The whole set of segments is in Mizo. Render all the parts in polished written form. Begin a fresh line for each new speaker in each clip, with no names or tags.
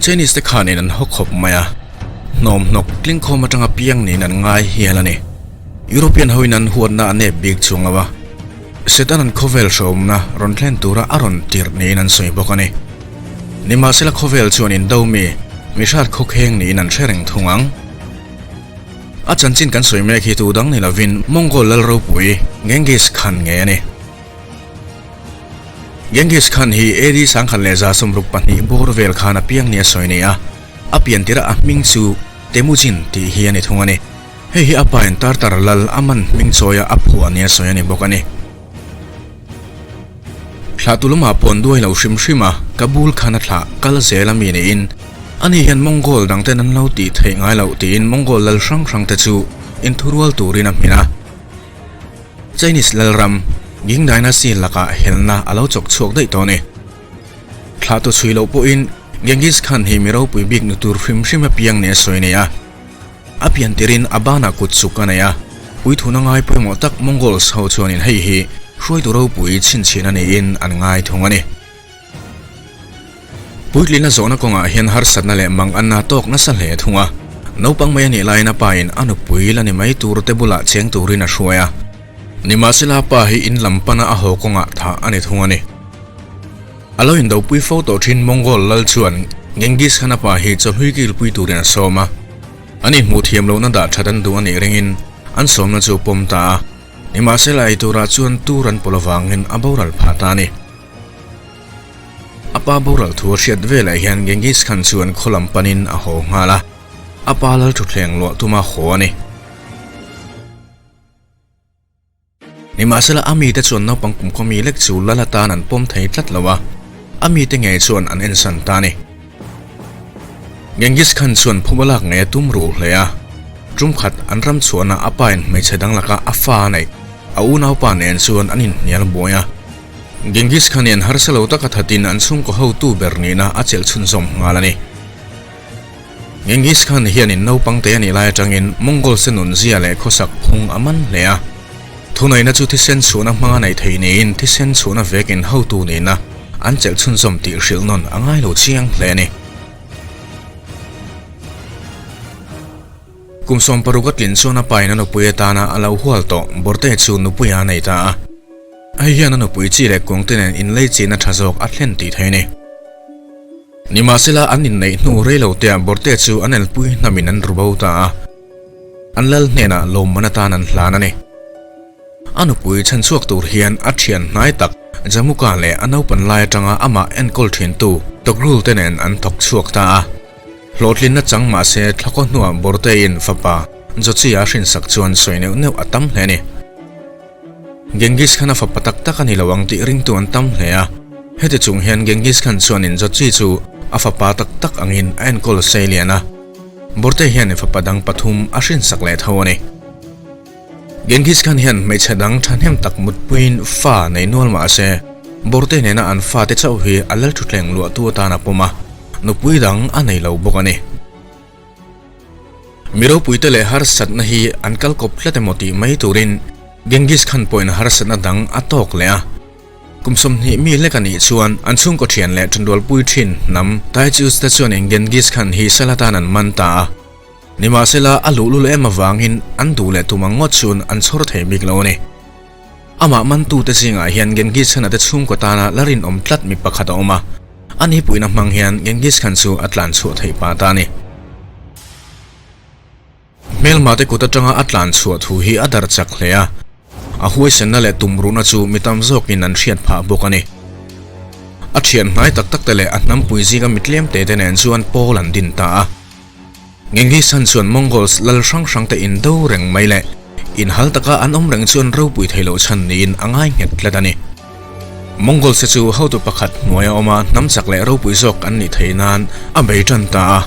Chinese te khanin an haw khawp mai a, hnawmhnawk tlingkhawm atanga piang niin an ngai hial a ni. European hoin an huatna a nep bik chuang lo a, Satan an khawvel hreawmna rawn thlen tura a rawn tirh niin an sawi bawk a ni. Nimahsela khawvel chuan indo mi, mi hrat khawkheng niin an hre reng thung ang. A chanchin kan sawi mek hi tu dang ni lovin Mongol lal ropui Genghis Khan nge a ni. Genghis Khan hi AD 1162 bawr vel khan a piang nia sawi ni a, a pian tirah a hming chu Temujin tih hi a ni thung a ni. Hei hi a pain Tartar lal a man hming chawia a phuah nia sawi a ni bawk a ni. Thlah tu lamah pawn duai lo hrim hrim a, Kabul khan a thlah kal zel a mi niin ani hian Mongol dangten an lo tih theih ngai loh tiin Mongol lal hrang hrang te chu inthurual turin a hmin a. Chinese lalram Qing Dynasty lakah helna a lo chawk chhuak daih tawh a ni. Thlah tu chhui loh pawhin Genghis Khan hi mi ropui bik nu tur hrim hrim a piang nia sawi a ni a. A pian tirin a banah kut chuk a nei a, puithuna ngai pawimawh tak Mongols ho chuanin hei hi hruaitu ropui chhinchhiahna niin an ngai thung a ni. Puitlina zawhna kawngah hian harsatna leh mang anna tawk nasa hle thung a, naupang mai a nih laiin a pain a nupui la ni mai tur te bulah cheng turin a hruai a. Nimahsela a pa hi in lam pana a haw kawngah thah a ni thung a ni. A lo indopui fo tawh thin Mongol lal chuan Genghis Khan a pa hi chawhlui kilpui turin a sawm a. An inhmuh thiam lohna dah that an duh a nih ringin an sawmna chu a pawm ta a. Nimahsela ei turah chuan tur an pawlh avangin a boral phah ta a ni. A pa boral thu a hriat velah hian Genghis Khan chuan khaw lam panin a haw nghal a, a pa lal thutthleng luah tuma haw a ni. Nimahsela a mite chuan naupang kumkhaw mi lek chu lal atan an pawm thei tlat lo a, a mite ngei chuan an ensan ta a ni. Genghis Khan chuan phuba lak ngei a tum ruh hle a, tum khat an ram chhuahna a pain hmeichhe dang laka a fa a neih a unaupa nen chuan an inhnial buai a. Genghis Khan hian harsa lo taka thatin an chhungkaw hotu ber nihna a chelh chhunzawm nghal a ni. Genghis Khan hianin naupang te a nih lai atangin Mongol se nunzia leh khawsak phung a man hle a. Thuneihna chu thisen chhuahna hmanga neih theih niin thisen chhuahna vekin hotu nihna an chelh chhunzawm tih hrilh nawn a ngai lo chiang hle a ni. Kum 60 a tlin chuan a pain a nupui atana a lo hual tawh Borte chu nupui a nei ta a. Hei hian a nupui chi leh kuangte nen inlei chihna tha zawk a thlen tih thei a ni. Nimahsela an inneih hnu rei lo teah Borte chu an elpui hnamin an ru bo ta a, an lal hnenah lawmman atan an hlan a ni. A nupui chhan chhuak tur hian a thian hnai tak Jamuka leh a naupan lai atanga amah enkawl thintu Togrul te nen an thawk chhuak ta a. Hlawhtlinna chang mahse thlakaw hnuah Borte-in fapa Jochi a hrinsak chuan sawi neuh neuh a tam hle a ni. Genghis Khan a fapa tak tak a ni lo ang tih ringtu an tam hle a. Heti chung hian Genghis Khan chuanin Jochi chu a fapa tak tak angin a enkawl sei lian a. Borte hian fapa dang pathum a hrinsak leh tho a ni. Genghis Khan hian hmeichhe dang thahnem tak mutpuiin fa nei nual mah se, Borte nena an fate chauh hi a lalthutthleng luahtu atan a pawm a, nupui dang a nei lo bawk a ni. Mi ropuite leh harsatna hi an kal kawp tlat emaw tih mai turin Genghis Khan pawhin harsatna dang a tawk leh a. Kum 20 mi lek a nih chuan an chhungkaw thian leh ṭanrualpui ṭhin hnam Taichus te chuanin Genghis Khan hi sal atan an man ta a. Nimahsela a luhlul em avangin an duh leh tum ang ngawt chuan an chhawr thei bik lo a ni. Amah mantute zingah hian Genghis Khan-a te chhungkaw tana la rinawm tlat mi pakhat a awm a. A nipuina hmang hian Genghis Khan chu a tlan chhuah theih pah ta a ni. Hmelmate kut atanga a tlan chhuah thu hi a darh chak hle a, a huaisenna leh tumruhna chu mi tam zawkin an hriat phah bawk a ni. A thian hnai tak tak te leh a hnampui zinga mi tlem te te nen chuan pawl an din ta a. Genghis Khan chuan Mongols lal hrang hrang te in do reng mai leh inhal taka an awm reng chuan ropui thei loh chhan niin a ngai nghet tlat a ni. Mongols te chu hotu pakhat hnuaia awma hnam chak leh ropui zawk an nih theih nan a bei tan ta a.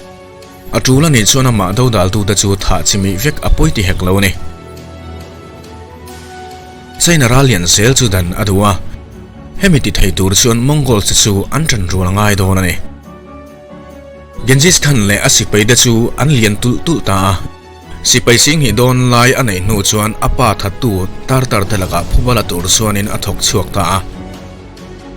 A tul a nih chuan amah dodaltute chu thah chimih vek a pawi ti hek lo a ni. China ral lian zel chu dan a duh a, hemi ti thei tur chuan Mongols te chu an ṭanrual a ngai dawn a ni. Genghis Khan leh a sipaite chu an lian tulh tulh ta a. Sipai Singhnih dawn lai a neih hnu chuan a pa thattu Tartar te lakah phuba la tur chuanin a thawk chhuak ta a.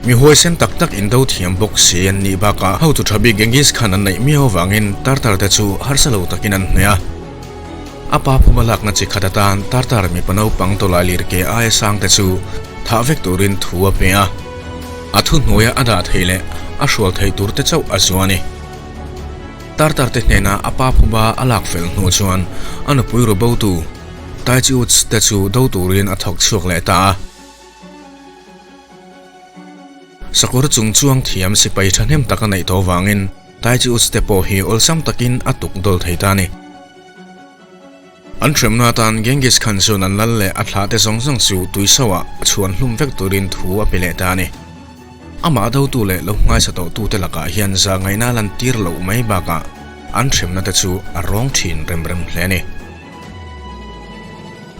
Mi huaisen tak tak indo thiam bawk si an nih bakah hotu tha bik Genghis Khan an neih miau avangin Tartar te chu harsa lo takin an hneh a. A pa phuma lakna chi khat atan Tartar mipa naupang tawlai lir ke aia sang te chu thah vek turin thu a pe a. A thuhnuaia a dah theih leh a hrual theih tur te chauh a zuan a ni. Tartar te hnena a pa phuba a lak fel hnu chuan a nupui rubotu Taichiuts te chu do turin a thawk chhuak leh ta a. Sakawr chung chuang thiam sipai thahnem tak a neih tawh vangin Taichiuts te pawh hi awlsam takin a tuk dawl thei ta a ni. An hremna atan Genghis Khan chuan an lal leh a thlahte zawng zawng chu tuiso-ah chhuan hlum vek turin thu a pe leh ta a ni. Amah dotu leh lo nghaisa tawhtute lakah hian zahngaihna a lantir loh mai bakah an hremna te chu a rawng thin rem rem hle a ni.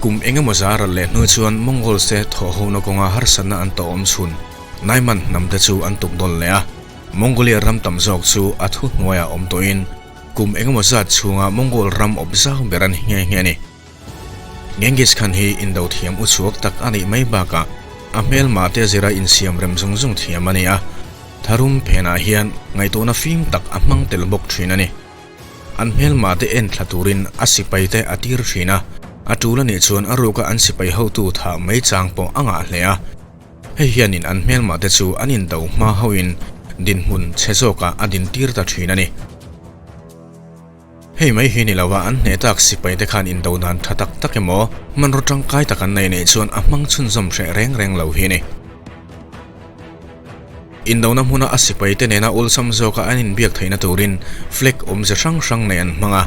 Kum eng emaw za ral leh hnu chuan Mongols te thawhhona kawnga harsatna an tawh awm chhun Naiman hnam te chu an tuk dawn leh a, Mongolia ram tam zawk chu a thuhnuaiah awm tawhin Kum engemaw zat chhunga Mongol ram awp zau ber a ni nghe nghe a ni. Genghis Khan hi indo thiam uchhuak tak a nih mai bakah a hmelma te zira insiam rem zung zung thiam a ni a, tharum phenah hian ngaihtuahna fim tak a hmang tel bawk thin a ni. An hmelma te en thla turin a sipai te a tir thin a, a tul a nih chuan a ruka an sipai hotu thah mai chang pawh a ngah hle a. Hei hianin an hmelmah te chu an indo hma hauhin dinhmun chhe zawkah a dintir ta thin a ni. Hei mai hi ni lova an hneh tak sipai te khan indo dan tha tak tak emaw hmanraw tangkai tak an nei neih chuan a hmang chhunzawm hreh reng reng lo hi a ni. Indona hmuna a sipai te nena awlsam zawka an inbiak theihna turin flag awmze hrang hrang nei an hmang a.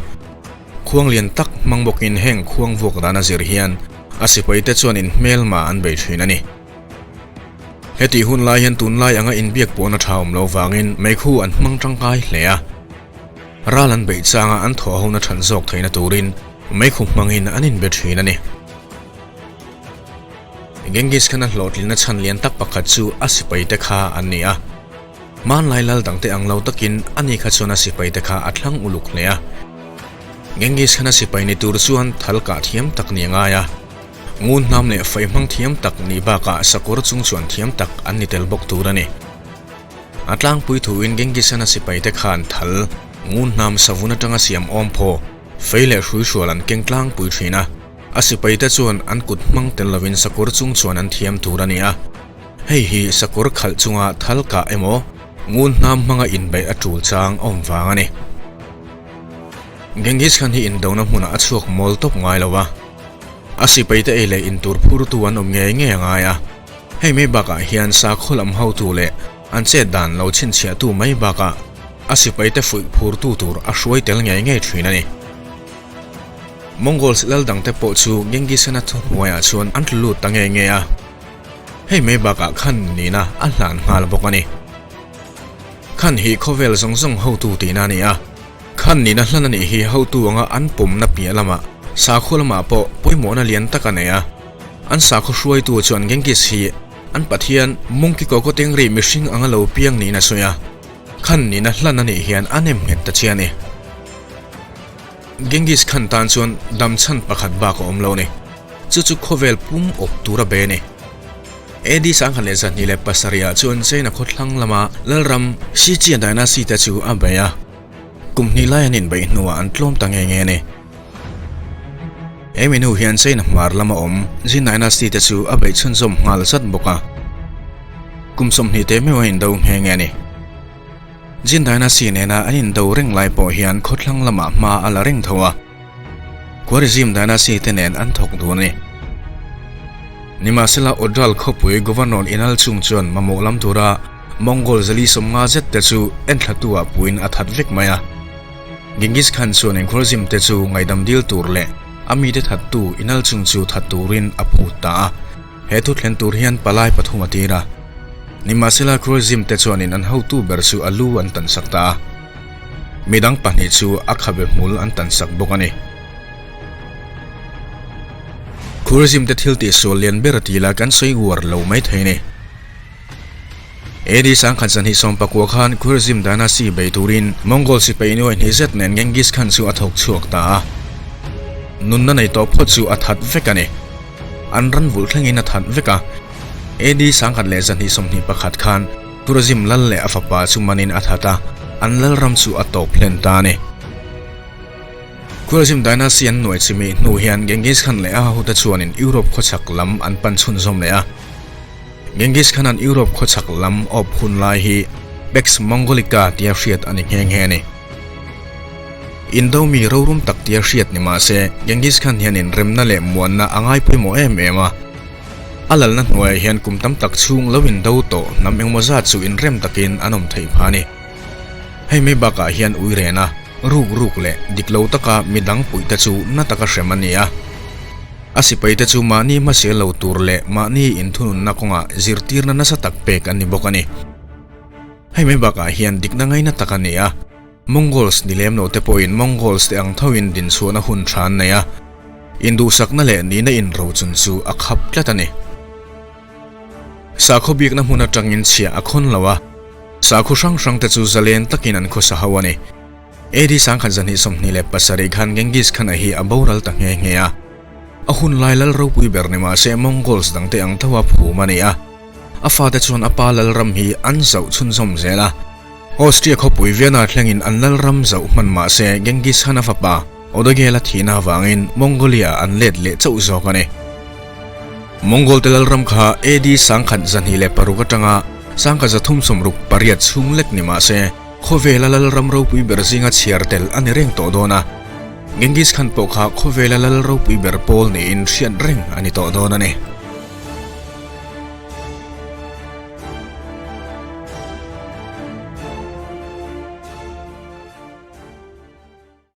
Khuang lian tak hmang bawkin heng khuang vuak dan a zir hian a sipaite chuan in hmelma an bei thin a ni. Hetih hun lai hian tunlai anga inbiak pawhna tha awm lo vangin meikhu an hmang tangkai hle a. Ral an beih changa an thawh hona than zawk theihna turin meikhu hmangin an inbe thin a ni. Genghis Khan-a hlawhtlinna chhan lian tak pakhat chu a sipaite kha an ni a. Hmanlai lal dangte ang lo takin ani kha chuan a sipaite kha a thlang uluk hle a. Genghis Khan-a sipai ni tur chuan thal kah thiam tak ni a ngai a. Ngun hnam leh fai hmang thiam tak nih bakah sakawr chung chuan thiam tak an ni tel bawk tur a ni. A tlangpui thuin Genghis Khan-a sipaite khan thal, ngun hnam savun atanga siam awmphaw, fei leh hruihrual an keng tlangpui thin a. A sipaite chuan an kut hmang tel lovin sakawr chung chuan an thiam tur a ni a. Hei hi sakawr khalh chunga thal kah emaw ngun hnam hmanga inbeih a tul chang a awm vang a ni. Genghis Khan hi indona hmunah a chhuak mawl tawp ngai lo a, a sipaite ei leh intur phurtu an awm ngei ngei a ngai a. Hei mai bakah hian sakhaw lam hotu leh an chet dan lo chhinchhiahtu mai bakah a sipaite fuih phurtu tur a hruai tel ngei ngei thin a ni. Mongols lal dangte pawh chu Genghis Khan-a thuhnuaiah chuan an tlu lut ta ngei ngei a. Hei mai bakah Khan nihna a hlan nghal bawk a ni. Khan hi khawvel zawng zawng hotu tihna a ni a. Khan nihna hlan a nih hi hotu anga an pawmna piah lamah sakhaw lamah pawh pawimawhna lian tak a nei a. An sakhaw hruaitu chuan Genghis hi an pathian Mongki Kokotengri mihring anga lo piang niin a sawi a. Khan nihna hlan a nih hian a nem nghet ta che a ni. Genghis Khan tan chuan dam chhan pakhat bak a awm lo a ni. Chu chu khawvel pum awp tur a be a ni. AD 1207 ah chuan China khawthlang lama lalram Xixia Dynasty te chu a bei a. Kum hnih lai an inbeih hnuah an tlawm ta nge nge a ni. He mi hnu hian China hmar lama awm Jin Dynasty te chu a beih chhunzawm nghal zat bawk a. Kum 20 te meuh a indo nghe nghe a ni. Jin Dynasty nena an indo reng lai pawh hian khawthlang lamah hma a la reng tho a. Khwarizm Dynasty te nen an thawk dun a ni. Nimahsela Odral khawpui Governor Inal chung chuan mamawh lam tura Mongol zali 50 zet te chu enthlatu ah puiin a that vek mai a. Genghis Khan chuan in Khwarizm te chu ngaihdam dil tur leh a mite thattu Inal chung chu that turin a phut ta a. He thu thlen tur hian palai pathum a tir a. Nimahsela Khwarizm te chuanin an hotu ber chu a lu an tansak ta a. Midang pahnih chu a khabe hmul an tansak bawk a ni. Khwarizm te thil tihsual lian ber a ti la kan sawi uar lo mai thei ni. AD 1219 khan Khwarizm dynasty bei turin Mongol sipai nuai hnih zet nen Genghis Khan chu a thawk chhuak ta a. Nunna nei tawh phawt chu a that vek a ni. An ran vulh thlengin a that vek a. AD 1221 khan Khwarezm lal leh a fapa chu manin a that a, an lalram chu a tawp hlen ta a ni. Khwarezm dynasty an nuai chimih hnu hian Genghis Khan leh a hahute chuanin Europe khawchhak lam an pan chhunzawm leh a. Genghis Khan-a'n Europe khawchhak lam awp hun lai hi Pax Mongolica tia hriat a ni nghe nghe a ni. Indo mi rorum tak tia hriat ni mah se, Genghis Khan hian inremna leh muanna a ngai pawimawh em em a. A lalna hnuaiah hian kum tam tak chhung lo indo tawh hnam engmaw zat chu inrem takin an awm theih phah a ni. Hei mai bakah hian ui rena, ruk ruk leh dik lo taka midang puihte chu na taka hrem a ni a. A sipaite chu mahni hmasial lo tur leh mahni inthununna kawngah zirtirna nasa tak pek an ni bawk a ni. Hei mai bakah hian dikna ngaina tak a ni a. Mongols ni lem lo te pawhin Mongols te ang thoin dinchhuahna hun tha an nei a, induhsakna leh nihna inrochun chu a khap tlat a ni. Sakhaw bikna hmun atangin chhiah a khawn lo a, sakhaw hrang hrang te chu zalen takin an khawsa ho a ni. AD 1227 khan Genghis Khan-a hi a boral ta nghe nghe a. A hun lai lal ropui ber ni mah se Mongols dangte ang tho a phum a ni a. A fate chuan a pa lalram hi an zauh chhunzawm zel a. Austria khawpui Vienna thlengin an lalram zauh hman mah se Genghis Khan-a fapa Odogel-a thihna avangin Mongolia an let leh chauh zawk a ni. Mongol te lalram kha AD 1206 atanga 1368 chhung lek ni mah se khawvela lalram ropui ber zinga chhiar tel a ni reng tawh dawn a. Genghis Khan pawh kha khawvela lal ropui ber pawl niin hriat reng a ni tawh dawn a ni.